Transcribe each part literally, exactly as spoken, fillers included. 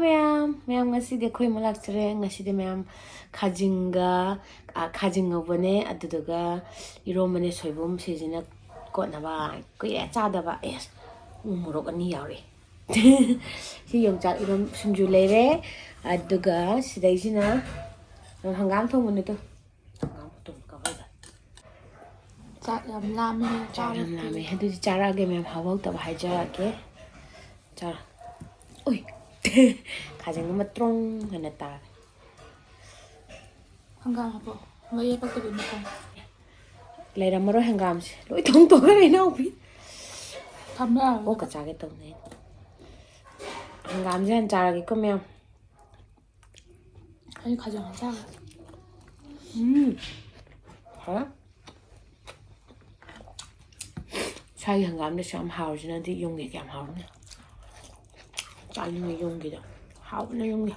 ꯃꯌꯥꯝ, ꯃꯌꯥꯝ, ꯉꯁꯤꯗꯤ ꯑꯩꯈꯣꯏ ꯑꯃꯨꯛ ꯂꯥꯛꯆꯔꯦ꯫ ꯉꯁꯤꯗꯤ ꯃꯌꯥꯝ ꯈꯥꯖꯤꯡꯒ, ꯑ, ꯈꯥꯖꯤꯡ ꯉꯧꯕꯅꯦ, ꯑꯗꯨꯗꯨꯒ ꯏꯔꯣꯝꯕꯅꯦ, ꯁꯣꯏꯕꯨꯝ ꯁꯤꯁꯤꯅ ꯀꯣꯠꯅꯕ꯫ ꯀꯨꯏꯔꯦ ꯆꯥꯗꯕ꯫ ꯑꯦꯁ, ꯎ ꯃꯣꯔꯣꯛ ꯑꯅꯤ ꯌꯥꯎꯔꯛꯑꯦ꯫ ꯁꯤ ꯌꯣꯡꯆꯥꯛ ꯏꯔꯣꯝ ꯁꯤꯡꯖꯨ ꯂꯩꯔꯦ, ꯑꯗꯨꯒ ꯁꯤꯗꯩꯁꯤꯅ ꯍꯪꯒꯥꯝ ꯊꯣꯡꯕꯅꯦ꯫ ꯇꯨ, ꯍꯪꯒꯥꯝ ꯊꯣꯡꯕ ꯀꯥꯎꯍꯧꯔꯦ꯫ ꯆꯥꯛ ꯌꯥꯝ ꯂꯥꯝꯃꯦ꯫ ꯆꯥꯛ ꯌꯥꯝ ꯆꯥꯔꯁꯤ꯫ ꯂꯥꯝꯃꯦ꯫ ꯑꯗꯨꯗꯤ ꯆꯥꯔꯛꯑꯒꯦ ꯃꯌꯥꯝ, ꯍꯥꯎꯍꯧꯇꯕ ꯍꯥꯏꯖꯔꯛꯀꯦ꯫ ꯆꯥꯔꯣ꯫ ꯎꯏ꯫ ꯈꯥꯖꯤꯡ ꯑꯃ ꯇ꯭ꯔꯣꯡ ꯍꯥꯏꯅ ꯇꯥꯔꯦ꯫ ꯍꯪꯒꯥꯝ ꯍꯥꯞꯄꯣ꯫ ꯃꯌꯦꯛ ꯄꯛꯇꯕꯤ ꯃꯈꯣꯡ꯫ ꯂꯩꯔꯝꯃꯔꯣꯏ ꯍꯪꯒꯥꯝꯁꯦ꯫ ꯂꯣꯏ ꯊꯣꯡ ꯇꯣꯛꯈ꯭ꯔꯦ ꯏꯅꯥꯎꯄꯤ꯫ ꯊꯝꯕ ꯌꯥꯔꯣꯏ꯫ ꯑꯣꯛꯀ ꯆꯥꯒꯦ ꯇꯧꯅꯦ꯫ ꯍꯪꯒꯥꯝꯁꯦ ꯍꯥꯟꯅ ꯆꯥꯔꯒꯦꯀꯣ ꯃꯌꯥꯝ꯫ ꯑꯩ ꯈꯖꯤꯡ ꯆꯥꯒꯦ꯫ ꯎꯝ꯫ ꯍꯥꯎꯋꯦ꯫ ꯁ꯭ꯋꯥꯏꯒꯤ ꯍꯪꯒꯥꯝꯗꯁꯨ ꯌꯥꯝ ꯍꯥꯎꯔꯤꯁꯤꯅꯗꯤ ꯌꯨꯝꯒꯤ ꯀꯌꯥꯝ ꯍꯥꯎꯔꯝꯅꯤ꯫ ꯆꯥꯅꯤꯡꯉꯦ ꯌꯨꯝꯒꯤꯗꯣ꯫ ꯍꯥꯎꯕꯅ ꯌꯨꯝꯒꯤ꯫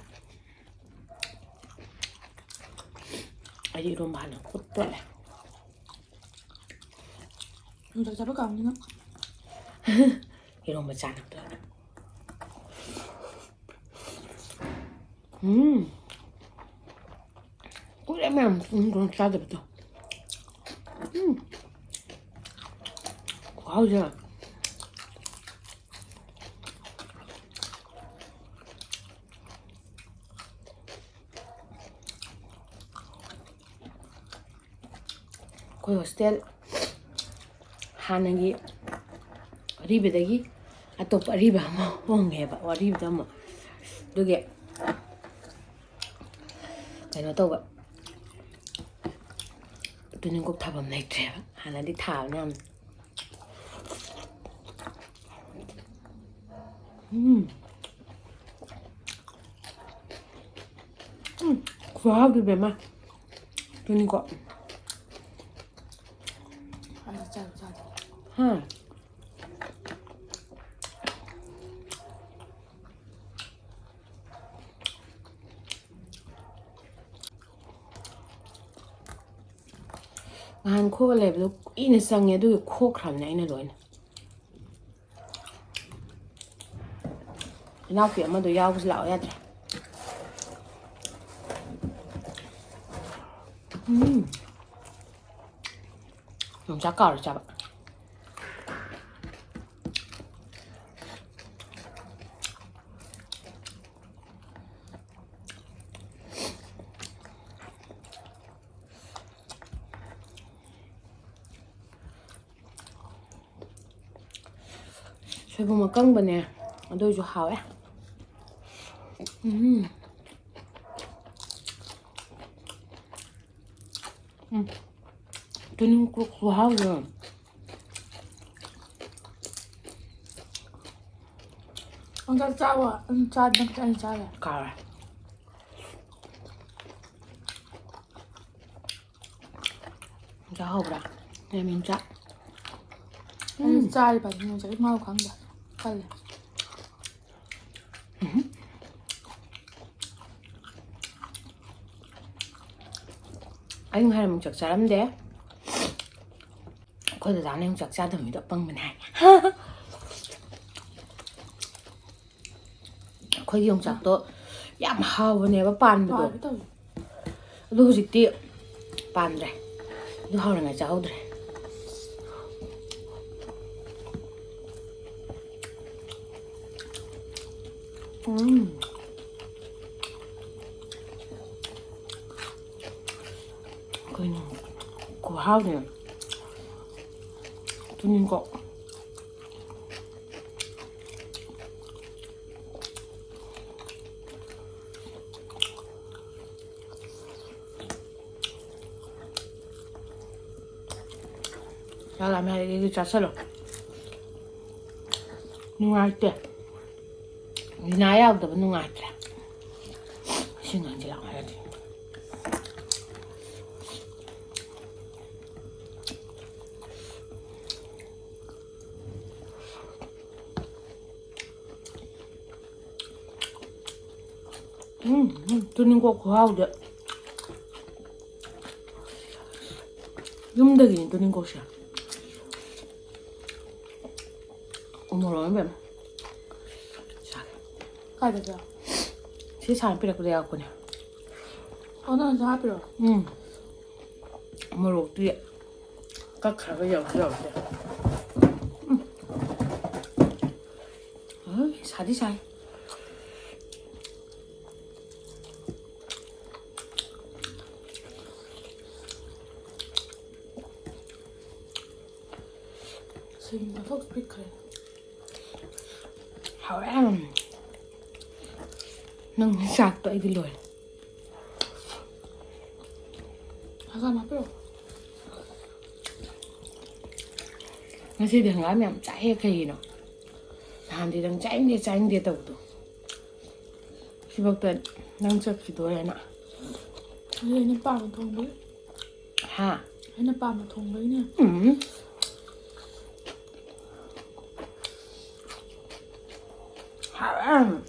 ꯑꯩꯗꯤ ꯏꯔꯣꯝꯕ ꯍꯥꯟꯅ ꯐꯨꯠ ꯇꯣꯠꯂꯦ꯫ ꯌꯣꯡꯆꯥꯛ ꯆꯥꯕ ꯀꯥꯎꯅꯤꯅ꯫ ꯏꯔꯣꯝꯕ ꯆꯥꯅꯕꯗꯣ꯫ ꯎꯝ꯫ ꯀꯨꯏꯔꯦ ꯃꯌꯥꯝ ꯎꯝ ꯀꯩꯅꯣ ꯆꯥꯗꯕꯗꯣ꯫ ꯎꯝ꯫ ꯈꯨꯍꯥꯎꯁꯦ꯫ ꯑꯩꯈꯣꯏ ꯍꯣꯁꯇꯦꯜ ꯍꯥꯟꯅꯒꯤ ꯑꯔꯤꯕꯗꯒꯤ ꯑꯇꯣꯞꯄ ꯑꯔꯤꯕ ꯑꯃ ꯍꯣꯡꯉꯦꯕ, ꯑꯔꯤꯕꯗ ꯑꯃꯨꯛ꯫ ꯑꯗꯨꯒꯤ ꯀꯩꯅꯣ ꯇꯧꯕ, ꯇꯨꯅꯤꯡꯈꯣꯛ ꯊꯥꯐꯝ ꯂꯩꯇ꯭ꯔꯦꯕ꯫ ꯍꯥꯟꯅꯗꯤ ꯊꯥꯕꯅꯦ ꯌꯥꯝ꯫ ꯎꯝ꯫ ꯎꯝ꯫ ꯈꯨꯍꯥꯎꯗꯤ ꯕꯦꯝꯃ꯫ ꯇꯨꯅꯤꯡꯈꯣꯛ꯫ ꯑꯩ ꯆꯥꯕ ꯆꯥꯗꯦ꯫ ꯍꯥ? ꯅꯍꯥꯟ ꯈꯣꯛꯑ ꯂꯩꯕꯗꯣ ꯀꯨꯏꯅ ꯆꯪꯉꯦ, ꯑꯗꯨꯒꯤ ꯈꯣꯛꯈ꯭ꯔꯕꯅꯦ ꯑꯩꯅ ꯂꯣꯏꯅ꯫ ꯏꯅꯥꯎꯄꯤ ꯑꯃꯗꯣ ꯌꯥꯎꯕꯁꯨ ꯂꯥꯛꯑꯣ ꯌꯥꯗ꯭ꯔꯦ꯫ ꯎꯝ꯫ ꯌꯣꯡꯆꯥꯛ ꯀꯥꯎꯔꯦ ꯆꯥꯕ꯫ ꯁꯣꯏꯕꯨꯝ ꯑꯀꯪꯕꯅꯦ, ꯑꯗꯨ ꯑꯣꯏꯁꯨ ꯍꯥꯎꯋꯦ꯫ ꯎꯝ꯫ ꯎꯝ꯫ ꯇꯨꯅꯤꯡꯈꯣꯛ ꯈꯨꯍꯥꯎꯗꯣ꯫ ꯑꯝꯇ ꯆꯥꯎꯋꯣ꯫ ꯑꯗꯨꯝ ꯆꯥ-, ꯅꯪ ꯆꯥꯅꯤ ꯆꯥꯔꯣ꯫ ꯀꯥꯎꯔꯦ꯫ ꯆꯥꯍꯧꯕ꯭ꯔꯥ? ꯂꯦꯃꯟ ꯆꯥ꯫ ꯑꯩ ꯎꯝ꯫ ꯆꯥꯔꯤꯕ ꯉꯁꯥꯏ ꯃꯍꯥꯎ ꯈꯪꯗꯦ꯫ ꯀꯜꯂꯦ꯫ ꯎꯝ꯫ ꯑꯩ ꯉꯁꯥꯏ ꯑꯃꯨꯛ ꯆꯥꯛ ꯆꯥꯔꯝꯗꯦ꯫ ꯑꯩꯈꯣꯏ ꯗꯗꯥꯅ ꯌꯣꯡꯆꯥꯛ ꯆꯥꯗꯕ ꯃꯤꯗꯣ ꯑꯄꯪꯕꯅꯦ ꯍꯥꯏ꯫ ꯑꯩꯈꯣꯏꯒꯤ ꯌꯣꯡꯆꯥꯛꯇꯣ ꯌꯥꯝ ꯍꯥꯎꯕꯅꯦꯕ ꯄꯥꯟꯕꯗꯣ꯫ ꯄꯥꯟꯒꯦ ꯇꯧꯔꯦ꯫ ꯑꯗꯨ ꯍꯧꯖꯤꯛꯇꯤ ꯄꯥꯟꯗ꯭ꯔꯦ꯫ ꯑꯗꯨ ꯍꯥꯎꯔꯤꯉꯥꯏ ꯆꯥꯍꯧꯗ꯭ꯔꯦ꯫ ꯎꯝ꯫ ꯀꯩꯅꯣ? ꯈꯨꯍꯥꯎꯅꯦ꯫ ꯇꯨꯅꯤꯡꯈꯣꯛ꯫ ꯆꯥꯛ ꯂꯥꯝꯃꯦ ꯍꯥꯏꯔꯗꯤ ꯆꯥꯁꯜꯂꯣ꯫ ꯅꯨꯡꯉꯥꯏꯇꯦ꯫ ꯂꯤꯅꯥ ꯌꯥꯎꯗꯕ ꯅꯨꯡꯉꯥꯏꯇ꯭ꯔꯦ꯫ ꯏꯁꯤꯡ ꯍꯩꯖꯤꯜꯂꯛꯑꯣ ꯍꯥꯏꯔꯗꯤ꯫ ꯎꯝ, ꯎꯝ, ꯇꯨꯅꯤꯡꯈꯣꯛ ꯈꯨꯍꯥꯎꯗꯤ꯫ ꯌꯨꯝꯗꯒꯤꯅꯤ ꯇꯨꯅꯤꯡꯈꯣꯛꯁꯦ꯫ ꯎ ꯃꯣꯔꯣꯛ ꯑꯃ ꯃꯦꯠꯂꯦ꯫ ꯆꯥꯒꯦ꯫ ꯀꯥꯏꯗꯒꯤ? ꯁꯤ ꯁꯥꯔ ꯄꯤꯔꯛꯄꯗ ꯌꯥꯎꯔꯛꯄꯅꯦ꯫ ꯑꯣ, ꯅꯪ ꯍꯧꯖꯤꯛ ꯍꯥꯞꯄꯤꯔꯣ? ꯎꯝ꯫ ꯃꯣꯔꯣꯛꯇꯤ ꯀꯛꯈ꯭ꯔꯒ ꯌꯥꯎꯁꯨ ꯌꯥꯎꯗꯦ꯫ ꯎꯝ꯫ ꯍꯣꯏ, ꯁꯥꯗꯤ ꯁꯥꯏ꯫ ꯁꯤꯡ ꯃꯊꯛ ꯄꯤꯛꯈ꯭ꯔꯦ꯫ ꯍꯥꯎꯔꯦ ꯌꯥꯝ꯫ ꯅꯪ ꯆꯥꯛꯇꯣ ꯑꯩꯗꯤ ꯂꯣꯏꯔꯦ꯫ ꯍꯪꯒꯥꯝ ꯍꯥꯞꯄꯤꯔꯣ? ꯉꯁꯤꯗꯤ ꯍꯪꯒꯥꯝ ꯌꯥꯝ ꯆꯥꯏꯌꯦ, ꯀꯩꯒꯤꯅꯣ? ꯅꯍꯥꯟꯗꯤ ꯅꯪ ꯆꯥꯅꯤꯡꯗꯦ, ꯆꯥꯅꯤꯡꯗꯦ ꯇꯧꯕꯗꯣ꯫ ꯁꯤꯐꯧꯗ ꯅꯪ ꯆꯠꯈꯤꯗꯣꯔꯦꯅ꯫ ꯑꯗꯨ ꯑꯩꯅ ꯄꯥꯝꯅ ꯊꯣꯡꯕꯒꯤ꯫ ꯍꯥ? ꯑꯩꯅ ꯄꯥꯝꯅ ꯊꯣꯡꯕꯒꯤꯅꯦ꯫ ꯎꯝ꯫ ꯍꯥꯎꯔꯦ꯫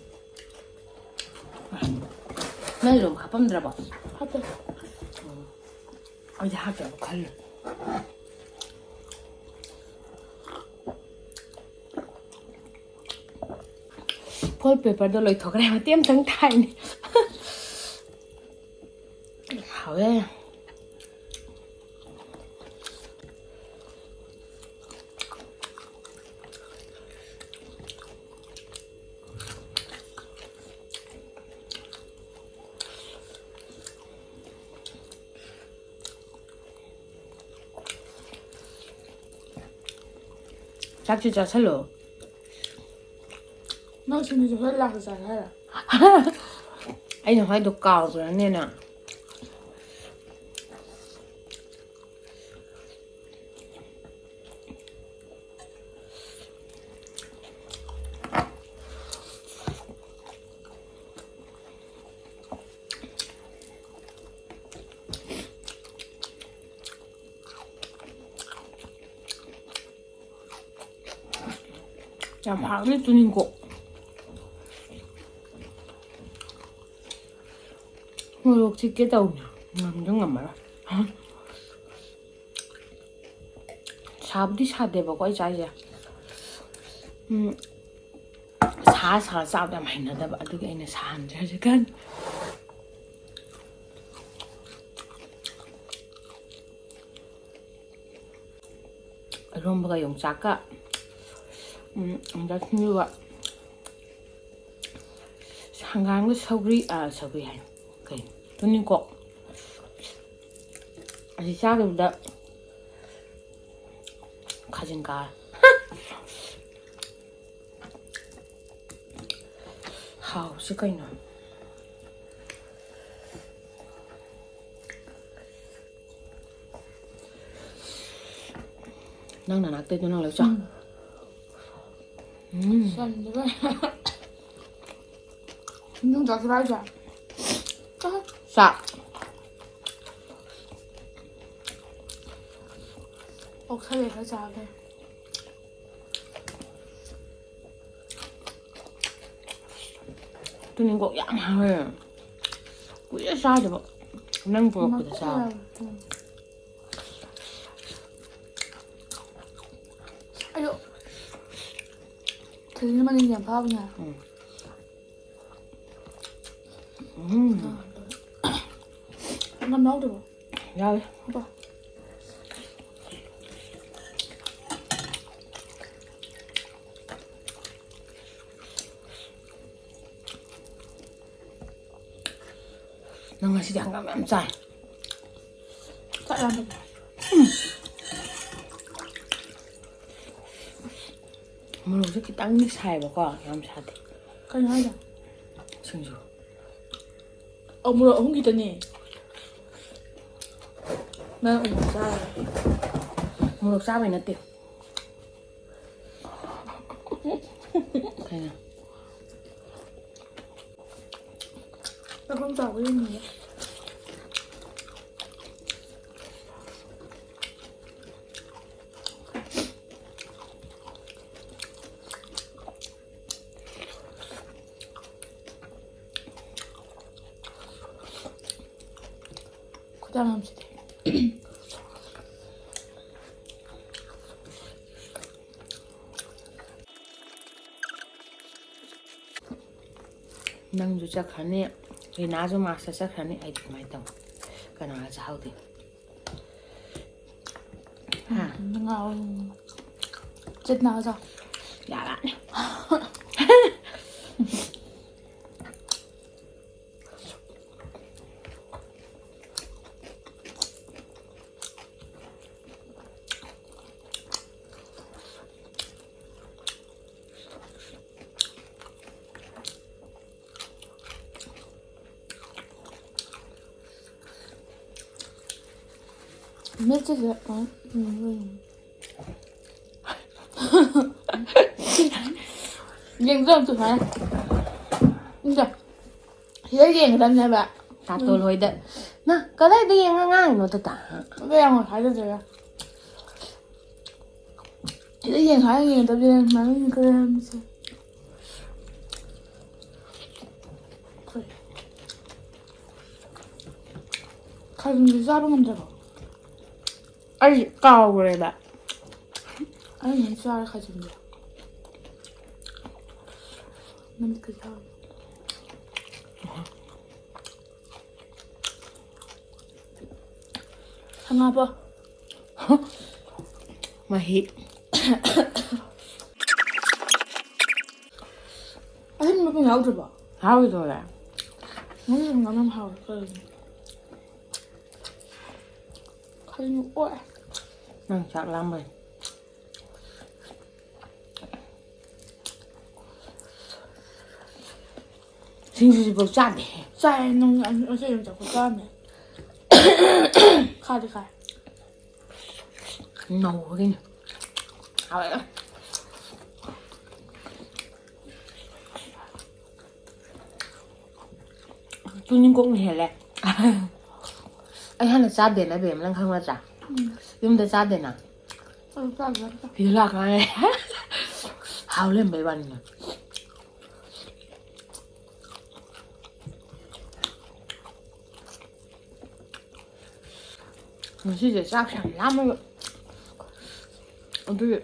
ꯅꯪ ꯂꯣꯝ ꯍꯥꯞꯄꯝꯗ꯭ꯔꯕꯣ? ꯍꯥꯞꯄꯦ꯫ ꯎꯝ꯫ ꯑꯩꯗꯤ ꯍꯥꯞꯇ꯭ꯔꯕ ꯈꯜꯂꯦ꯫ ꯐꯣꯜ ꯄꯦꯄꯔꯗꯣ ꯂꯣꯏꯊꯣꯛꯈ꯭ꯔꯦ, ꯃꯇꯦꯛ ꯑꯃꯇꯪ ꯊꯥꯏꯅꯦ꯫ ꯍꯥꯎꯋꯦ꯫ ꯆꯥꯛꯁꯤ ꯆꯥꯁꯜꯂꯣ꯫ ꯅꯪ ꯁꯤꯡꯖꯨꯁꯨ ꯈꯔ ꯂꯥꯛꯑꯒ ꯆꯥꯒꯦ ꯍꯥꯏꯔꯣ? ꯑꯩꯅ ꯍꯥꯏꯗꯣ ꯀꯥꯎꯕ꯭ꯔꯅꯦ ꯅꯪ? ꯌꯥꯝ ꯍꯥꯎꯅꯤ ꯇꯨꯅꯤꯡꯀꯣꯛ꯫ ꯃꯣꯔꯣꯛ ꯆꯤꯛꯀꯦ ꯇꯧꯅ ꯉꯝꯗ ꯉꯝꯃꯔꯣꯏ꯫ ꯁꯥꯕꯨꯗꯤ ꯁꯥꯗꯦꯕꯀꯣ ꯑꯩ ꯆꯥꯏꯁꯦ꯫ ꯎꯝ, ꯁꯥ ꯁꯥ ꯁꯥ ꯆꯥꯕꯗ ꯌꯥꯝ ꯍꯩꯅꯗꯕ, ꯑꯗꯨꯒꯤ ꯑꯩꯅ ꯁꯥꯍꯟꯗ꯭ꯔꯦ ꯍꯧꯖꯤꯛꯀꯥꯟ꯫ ꯏꯔꯣꯝꯕꯒ ꯌꯣꯡꯆꯥꯛꯀ, ꯎꯝ, ꯑꯗ ꯁꯤꯡꯖꯨꯒ꯫ ꯍꯪꯒꯥꯝꯒ ꯁꯧꯒ꯭ꯔꯤ, ꯑ, ꯁꯧꯒ꯭ꯔꯤ ꯍꯥꯏ, ꯀꯩꯅꯣ? ꯇꯨꯅꯤꯡꯈꯣꯛ꯫ ꯑꯁꯤ ꯆꯥꯈꯤꯕꯗ ꯈꯥꯖꯤꯟ ꯀꯥꯔꯦ꯫ ꯍꯥꯎꯁꯤ ꯀꯩꯅꯣ? ꯅꯪ ꯅꯅꯥꯛꯇꯩꯗꯣ ꯅꯪ ꯂꯣꯏ ꯆꯥꯎ꯫ ꯎꯝ꯫ ꯎꯝ꯫ ꯆꯟꯗꯕ꯫ ꯏꯟꯗꯣꯝꯆꯥ ꯆꯥꯔꯤꯁꯦ꯫ ꯆꯥꯛ꯫ ꯑꯣꯛꯁꯜꯂꯦ ꯈꯔ ꯆꯥꯒꯦ꯫ ꯇꯨꯅꯤꯡꯈꯣꯛ ꯌꯥꯝ ꯍꯥꯎꯋꯦ꯫ ꯀꯨꯏꯔꯦ ꯆꯥꯗꯕ꯫ ꯅꯪ ꯄꯨꯔꯛꯄꯗ ꯆꯥꯕ꯫ ꯎꯝ꯫ ꯑꯩꯗꯣ ꯊꯣꯏꯗꯤꯡ ꯃꯅꯤꯡ ꯌꯥꯝ ꯐꯥꯕꯅꯦ꯫ ꯎꯝ꯫ ꯎꯝ꯫ ꯍꯪꯒꯥꯝ ꯌꯥꯎꯗꯕ꯭ꯔꯣ? ꯌꯥꯎꯏ꯫ ꯍꯥꯞꯄꯣ꯫ ꯅꯪ ꯉꯁꯤꯗꯤ ꯍꯪꯒꯥꯝ ꯌꯥꯝ ꯆꯥꯏ꯫ ꯆꯥꯛ ꯂꯥꯝꯕꯒꯤ꯫ ꯎꯝ꯫ ꯃꯣꯔꯣꯛꯁꯦ ꯈꯤꯇꯪꯗꯤ ꯁꯥꯏꯕꯀꯣ, ꯌꯥꯝ ꯁꯥꯗꯦ꯫ ꯀꯩꯅꯣ ꯍꯥꯏꯁꯦ? ꯁꯤꯡꯖꯨ꯫ ꯑꯧ, ꯃꯣꯔꯣꯛ ꯑꯍꯨꯝ ꯈꯤꯇꯅꯦ꯫ ꯅꯪ ꯑꯃꯨꯛ ꯆꯥꯔꯣ꯫ ꯃꯣꯔꯣꯛ ꯆꯥꯕꯩ ꯅꯠꯇꯦ꯫ ꯀꯩꯅꯣ? ꯆꯥꯛꯈꯨꯝ ꯆꯥꯕ ꯌꯦꯡꯅꯤꯡꯉꯦ꯫ ꯈꯨꯗꯥꯡ ꯑꯃꯁꯤꯗꯤ꯫ ꯅꯪꯁꯨ ꯆꯠꯈ꯭ꯔꯅꯤ, ꯔꯤꯅꯥꯁꯨ ꯃꯥꯁꯇꯔ ꯆꯠꯈ꯭ꯔꯅꯤ, ꯑꯩꯗꯤ ꯀꯃꯥꯏꯅ ꯇꯧ? ꯀꯅꯥꯒ ꯆꯥꯍꯧꯗꯦ? ꯍꯥ? ꯉꯥꯎ꯫ ꯆꯠꯅ ꯆꯥꯎ꯫ ꯌꯥꯔꯅꯤ꯫ ꯃꯤꯠꯁꯤꯁꯨ ꯎꯝ, ꯎꯝ꯫ ꯌꯦꯡꯗ꯭ꯔꯣ ꯑꯝꯇ ꯁꯨꯃꯥꯏꯅ? ꯏꯪꯗ꯫ ꯁꯤꯗ ꯌꯦꯡꯒꯗꯕꯅꯦꯕ꯫ ꯇꯥꯇꯣꯜ ꯍꯣꯏꯗ꯫ ꯅ ꯀꯗꯥꯏꯗ ꯌꯦꯡꯉ ꯉꯥꯡꯉꯤꯅꯣ ꯇꯇꯥ? ꯑꯗꯨ ꯌꯥꯝ ꯍꯥꯏꯖꯗ꯭ꯔꯦ꯫ ꯁꯤꯗ ꯌꯦꯡ ꯍꯥꯏ ꯌꯦꯡꯒꯗꯕꯅꯦ ꯁꯨꯃꯥꯏꯅ ꯌꯦꯡꯒꯗꯕꯅꯦ꯫ ꯈꯖꯤꯡꯁꯦ ꯆꯥꯕ ꯉꯝꯗ꯭ꯔꯕꯣ? ꯑꯩ ꯀꯥꯎꯈ꯭ꯔꯦꯕ꯫ ꯑꯩ ꯅꯪ ꯆꯥꯔ ꯈꯖꯤꯡꯁꯦ꯫ ꯅꯪꯗꯤ ꯀꯩ ꯆꯥꯔꯤꯅꯣ? ꯁꯪꯉꯕꯣ? ꯃꯍꯤ꯫ ꯑꯍꯤꯡ ꯃꯄꯨꯡ ꯌꯥꯎꯗ꯭ꯔꯕꯣ? ꯍꯥꯎꯏꯗꯣꯔꯦ꯫ ꯅꯪꯒꯤ ꯍꯪꯒꯥꯝ ꯌꯥꯝ ꯍꯥꯎꯋꯦ ꯀꯔꯤꯅꯣ? ꯀꯔꯤꯅꯣ ꯑꯣꯏ꯫ ꯅꯪ ꯆꯥꯛ ꯂꯥꯝꯕꯩ꯫ ꯁꯤꯡꯖꯨꯁꯤꯐꯥꯎ ꯆꯥꯗꯦ꯫ ꯆꯥꯏ ꯅꯪ ꯑꯁꯤ ꯑꯗꯨꯝ ꯆꯥꯛꯄ ꯆꯥꯔꯝꯃꯦ꯫ ꯈꯥꯗꯤ ꯈꯥꯏ꯫ ꯅꯧꯕꯒꯤꯅꯤ꯫ ꯍꯥꯎꯋꯦ꯫ ꯇꯨꯅꯤꯡꯀꯣꯛꯅ ꯍꯦꯜꯂꯦ꯫ ꯑꯩ ꯍꯥꯟꯅ ꯆꯥꯗꯦꯅ ꯕꯦꯝ, ꯅꯪ ꯈꯪꯕ ꯅꯠꯇ꯭ꯔꯥ? ꯌꯨꯝꯗ ꯆꯥꯗꯦꯅ꯫ ꯑꯗꯨ ꯆꯥꯗ꯭ꯔꯦ ꯑꯝꯇ꯫ ꯁꯤꯗ ꯂꯥꯛꯀꯥꯟꯗ ꯍꯥꯎ ꯂꯩꯔꯝꯕꯩ ꯋꯥꯅꯤꯅ꯫ ꯉꯁꯤꯁꯦ ꯆꯥꯛꯁꯦ ꯌꯥꯝ ꯂꯥꯝꯃꯦꯕ꯫ ꯑꯗꯨꯒꯤ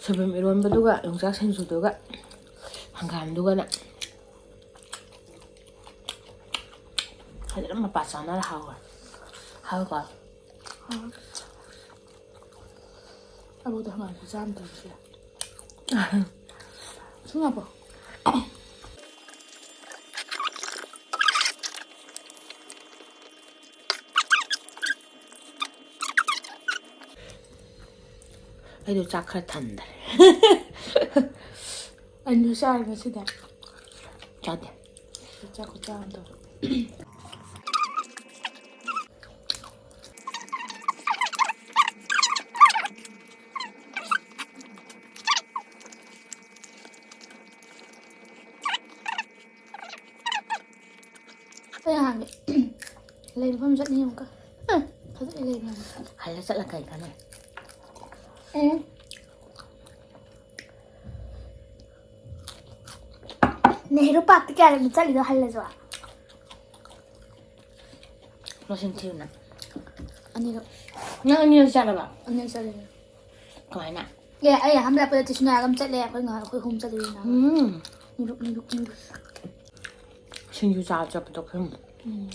ꯁꯣꯏꯕꯨꯝ ꯏꯔꯣꯟꯕꯗꯨꯒ ꯌꯣꯡꯆꯥꯛ ꯁꯤꯡꯖꯨꯗꯨꯒ ꯍꯪꯒꯥꯝꯗꯨꯒꯅ ꯐꯖꯅ ꯃꯄꯥ ꯆꯥꯅꯔ ꯍꯥꯎꯋꯦ꯫ ꯍꯥꯎꯀꯣ? ꯑꯂꯨꯗ ꯍꯪꯒꯥꯝ ꯈꯨꯆꯥ ꯑꯃ ꯇꯧꯔꯤꯁꯦ꯫ ꯁꯨꯝ ꯉꯥꯏꯈꯣ꯫ ꯑꯩꯗꯣ ꯆꯥꯛ ꯈꯔ ꯊꯟꯗꯔꯦ꯫ ꯑꯩꯁꯨ ꯆꯥꯔꯦ ꯉꯁꯤꯗꯤ꯫ ꯆꯥꯗꯦ꯫ ꯆꯥꯛ ꯈꯨꯆꯥ ꯑꯃ ꯇꯧꯔꯦ꯫ ꯑꯩ ꯅꯍꯥꯟꯒꯤ ꯂꯩ ꯃꯐꯝ ꯆꯠꯅꯤꯡꯉꯦ ꯑꯃꯨꯛꯀ꯫ ꯎꯝ, ꯐꯖꯅ ꯂꯩ ꯃꯐꯝ꯫ ꯍꯜꯂ ꯆꯠꯂ ꯀꯩ ꯀꯥꯟꯅꯩ? ꯎꯝ꯫ ꯅꯦꯍꯔꯨ ꯄꯥꯔꯛꯇ ꯀꯌꯥꯔꯛꯅꯣ ꯆꯠꯂꯤꯗꯣ ꯍꯜꯂꯁꯨ? ꯃꯁꯤꯡ ꯊꯤꯌꯨꯅ꯫ ꯑꯅꯤꯔꯛ꯫ ꯅꯪ ꯑꯅꯤꯔꯛ ꯆꯠꯂꯕ? ꯑꯅꯤꯔꯛ ꯆꯠꯂꯦ꯫ ꯀꯃꯥꯏꯅ? ꯑꯦ, ꯑꯩ ꯑꯍꯥꯟꯕ ꯂꯥꯛꯄꯗ ꯇꯤꯁꯨꯅꯥꯒ ꯑꯃ ꯆꯠꯂꯦ, ꯑꯩꯈꯣꯏ ꯉꯥ-, ꯑꯩꯈꯣꯏ ꯑꯍꯨꯝ ꯆꯠꯂꯤꯗꯅ꯫ ꯎꯝ꯫ ꯅꯤꯔꯨꯛ, ꯅꯤꯔꯨꯛ, ꯅꯤꯔꯨꯛ꯫ ꯁꯤꯡꯖꯨ ꯆꯥꯕ ꯆꯠꯄꯗꯣ ꯑꯩꯈꯣꯏ ꯑꯍꯨꯝ꯫ ꯎꯝ꯫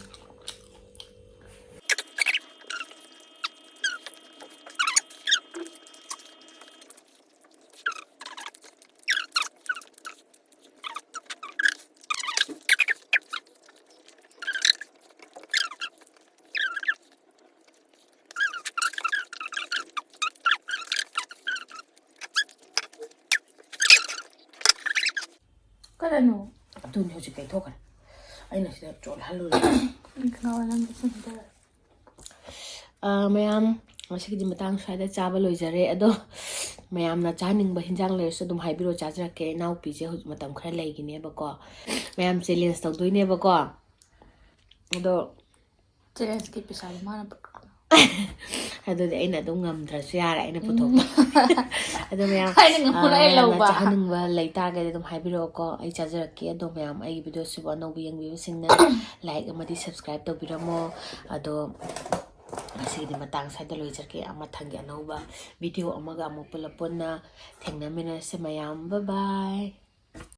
ꯀꯗꯥꯏꯅꯣ? ꯑꯗꯨꯅꯤ ꯍꯧꯖꯤꯛ ꯇꯩꯊꯣꯛꯈ꯭ꯔꯦ꯫ ꯑꯩꯅ ꯁꯤꯗ ꯆꯣꯠꯍꯜꯂꯨꯔꯦ꯫ ꯉꯥꯎꯔꯦ ꯅꯪ ꯏꯁꯤꯡ ꯍꯩꯊꯔꯒ꯫ ꯑ, ꯃꯌꯥꯝ, ꯉꯁꯤꯒꯤꯗꯤ ꯃꯇꯥꯡ ꯁ꯭ꯋꯥꯏꯗ ꯆꯥꯕ ꯂꯣꯏꯖꯔꯦ꯫ ꯑꯗꯣ ꯃꯌꯥꯝꯅ ꯆꯥꯍꯟꯅꯤꯡꯕ ꯍꯤꯟꯖꯥꯡ ꯂꯩꯔꯁꯨ ꯑꯗꯨꯝ ꯍꯥꯏꯕꯤꯔꯣ, ꯆꯥꯖꯔꯛꯀꯦ꯫ ꯏꯅꯥꯎꯄꯤꯁꯦ ꯍꯧꯖꯤꯛ ꯃꯇꯝ ꯈꯔ ꯂꯩꯈꯤꯅꯦꯕꯀꯣ꯫ ꯃꯌꯥꯝ challenge ꯇꯧꯗꯣꯏꯅꯦꯕꯀꯣ꯫ ꯑꯗꯣ challengeꯀꯤ ꯄꯩꯁꯥꯗꯣ ꯃꯥꯅ ꯄꯨꯔꯛꯀꯅꯤ꯫ ꯑꯗꯨꯗꯤ ꯑꯩꯅ ꯑꯗꯨꯝ ꯉꯝꯗ꯭ꯔꯁꯨ ꯌꯥꯔꯦ, ꯑꯩꯅ ꯎꯝ꯫ ꯄꯨꯊꯣꯛꯄ꯫ ꯑꯗꯣ ꯃꯌꯥꯝ, ꯑꯩꯅ ꯉꯝꯃꯨꯔ ꯑꯥ, ꯑꯩ ꯃꯌꯥꯝꯅ ꯂꯧꯕ꯫ ꯆꯥꯍꯟꯅꯤꯡꯕ ꯂꯩꯇꯥꯔꯒꯗꯤ ꯑꯗꯨꯝ ꯍꯥꯏꯕꯤꯔꯛꯑꯣꯀꯣ, ꯑꯩ ꯆꯥꯖꯔꯛꯀꯦ꯫ ꯑꯗꯣ ꯃꯌꯥꯝ ꯑꯩꯒꯤ videoꯁꯤꯕꯨ ꯑꯅꯧꯕ ꯌꯦꯡꯕꯤꯕꯁꯤꯡꯅ like ꯑꯃꯗꯤ subscribe ꯇꯧꯕꯤꯔꯝꯃꯣ꯫ ꯑꯗꯣ ꯉꯁꯤꯒꯤꯗꯤ ꯃꯇꯥꯡ ꯁ꯭ꯋꯥꯏꯗ ꯂꯣꯏꯖꯔꯒꯦ꯫ ꯃꯊꯪꯒꯤ ꯑꯅꯧꯕ video ꯑꯃꯒ ꯑꯃꯨꯛ ꯄꯨꯂꯞ ꯄꯨꯟꯅ ꯊꯦꯡꯅꯃꯤꯟꯅꯔꯁꯦ ꯃꯌꯥꯝ꯫ Bye bye꯫